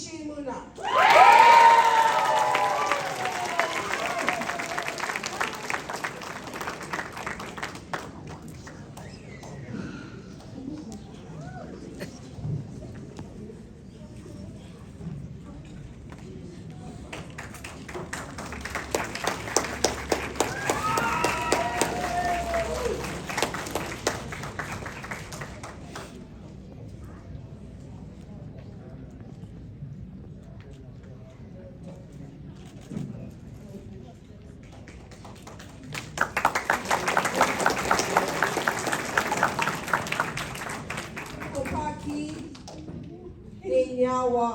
ရှ့မုၢ်နၤ ဖိခွါခံ သ့ၣ်ညါဝါ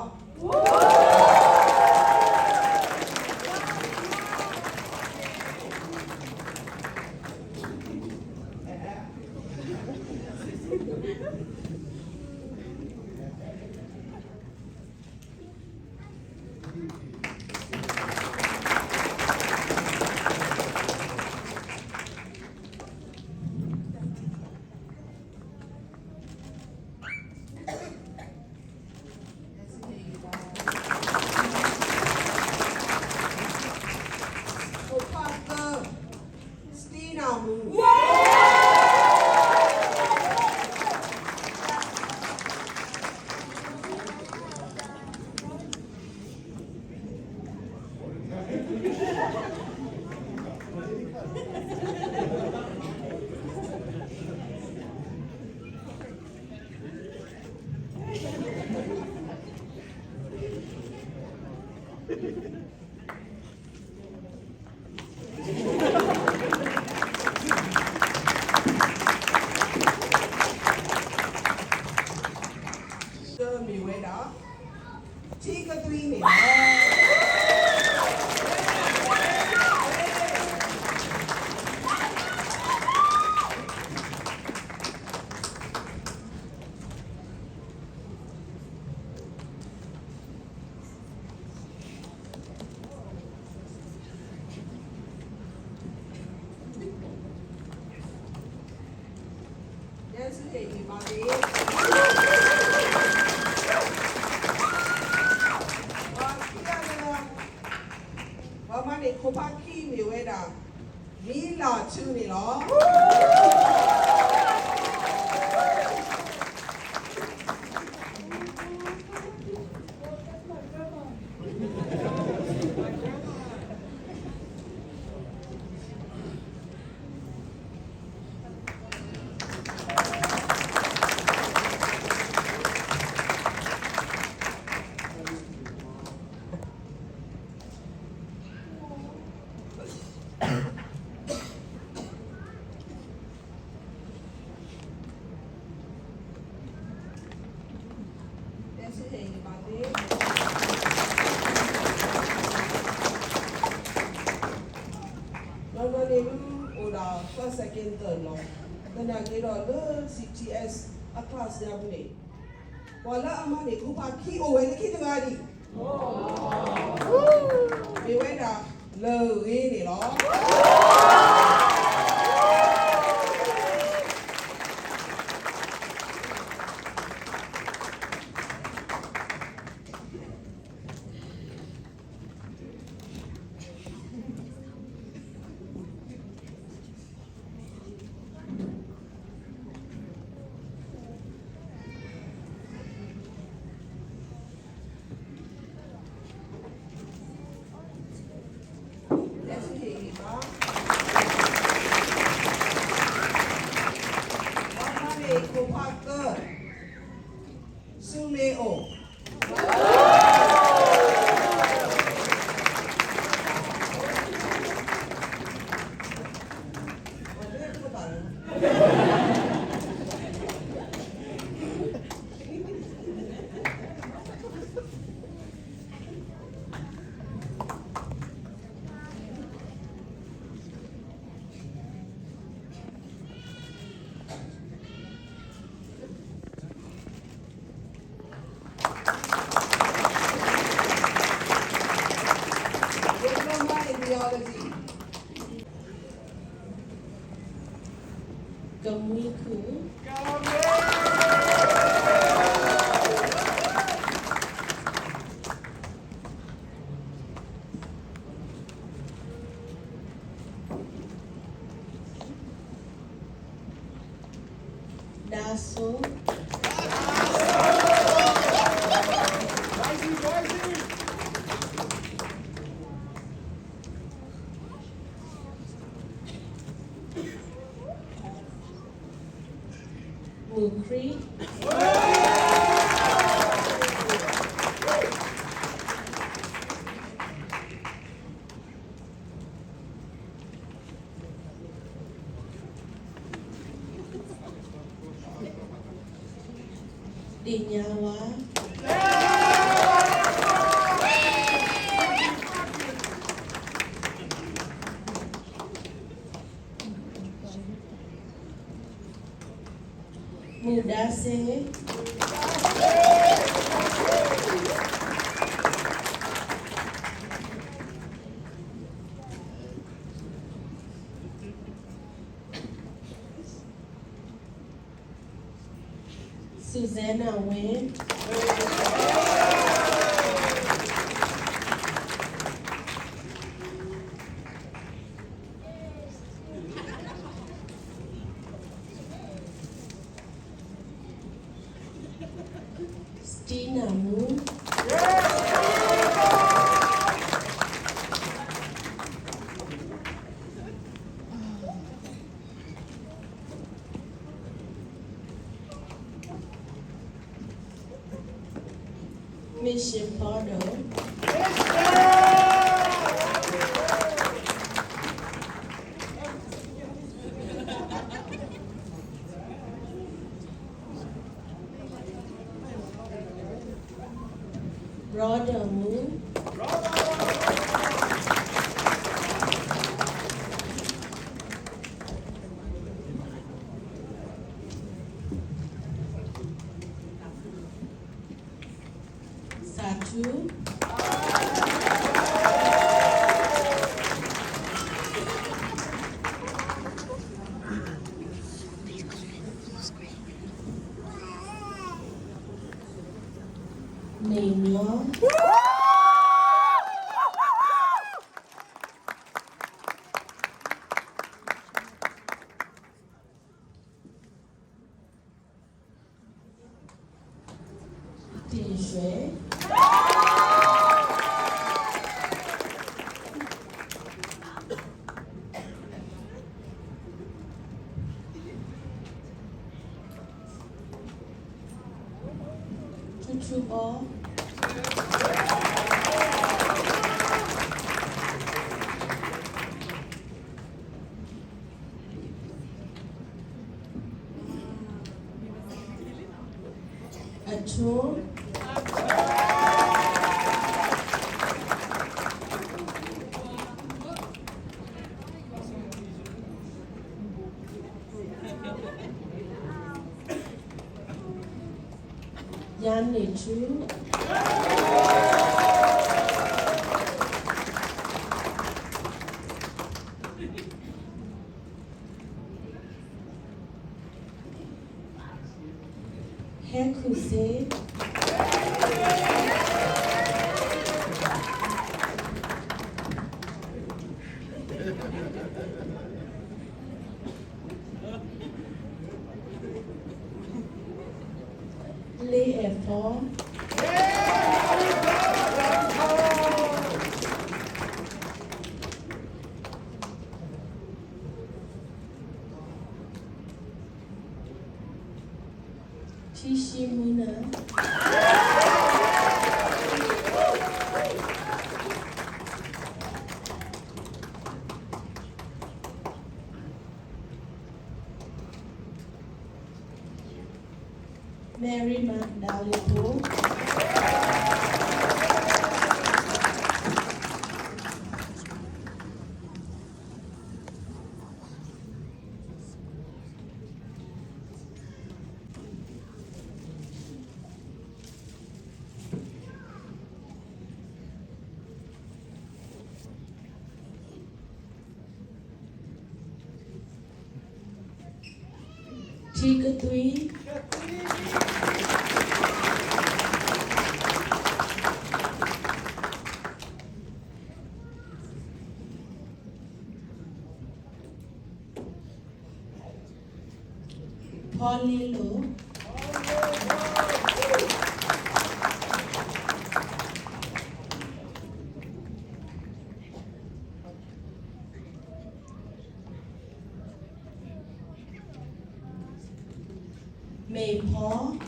ဖိခွါသၢ Stina မူ မ့ၢ်ဝဲဒၣ် ထံကသွံန့ၣ်လီၤ. ယဲစ့ၢ်ကီးမၤသ့ ပှၤခံဂၤလၢ ပှၤမၤန့ၢ်ခိၣ်ဖးခံမ့ၢ်ဝဲဒၣ် မံလၤထူန့ၣ်လီၤ. နီၢ်နီၢ်န့ၣ် အိၣ်ဒီး first second third လီၤ. သနာ်က့ဒီးလၢ C T S အ class ညါပူၤန့ၣ် ပှၤလၢအမၤန့ၢ်ခိၣ်ဖးခံအိၣ်ဝဲလၢခံတဂၤဒံး မ့ၢ်ဝဲဒၣ် လၢၢ်ဂ့ၤန့ၣ်လီၤ. ပှၤမၤန့ၢ်ခိၣ်ဖးသၢ ဆူမ့ၢ်အိၣ် Diploma in Theology. ကမှံခု အစိ မုၢ်ခရံာ် ဒ့ၣ်ညါဝါ မုၢ်ဒါစ့ စူၣ်စဲနၢ်ဝ့ စတံနၢ်မူ Mission Father ဘြီဒီမူ စၣ်ထူ မ့ၢ်ညီ တ့ၢ်ရွှဲ ထူထူအီ အထိ ယၤန့ၣ်ထူ ဟဲခူၣ်စ့ လ့အဲၣ်ဖီ ထံဆံမူနၤ Mary Magdalene ဖိ ထံကသွံ ဖ ဖီလ့လိၤ, မ့ၢ်ဖီ,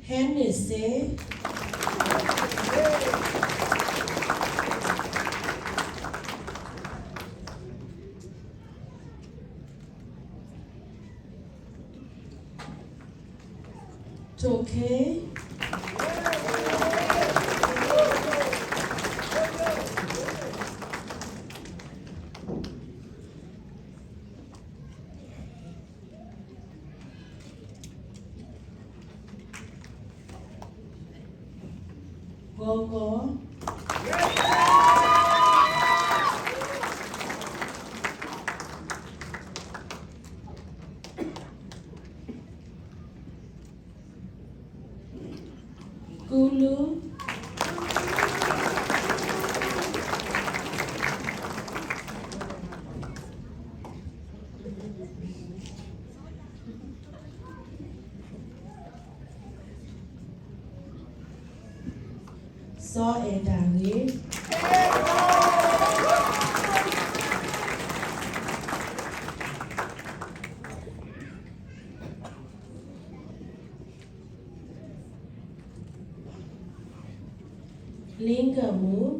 ဟဲန့ၣ်စ့, ထိၣ်ခ့, ဂီၤဂီၤ, ကူလူ, စီၤအဲၣ်တၢ်ဂ့ၤ, လ့ကမူၣ်,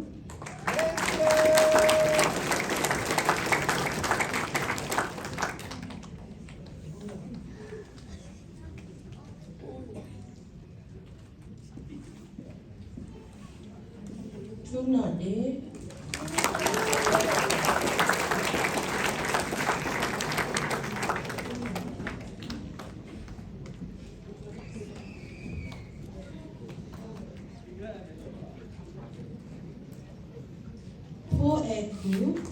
ထူနီၣ်ဒ့, ဖိအဲၣ်ခူၣ်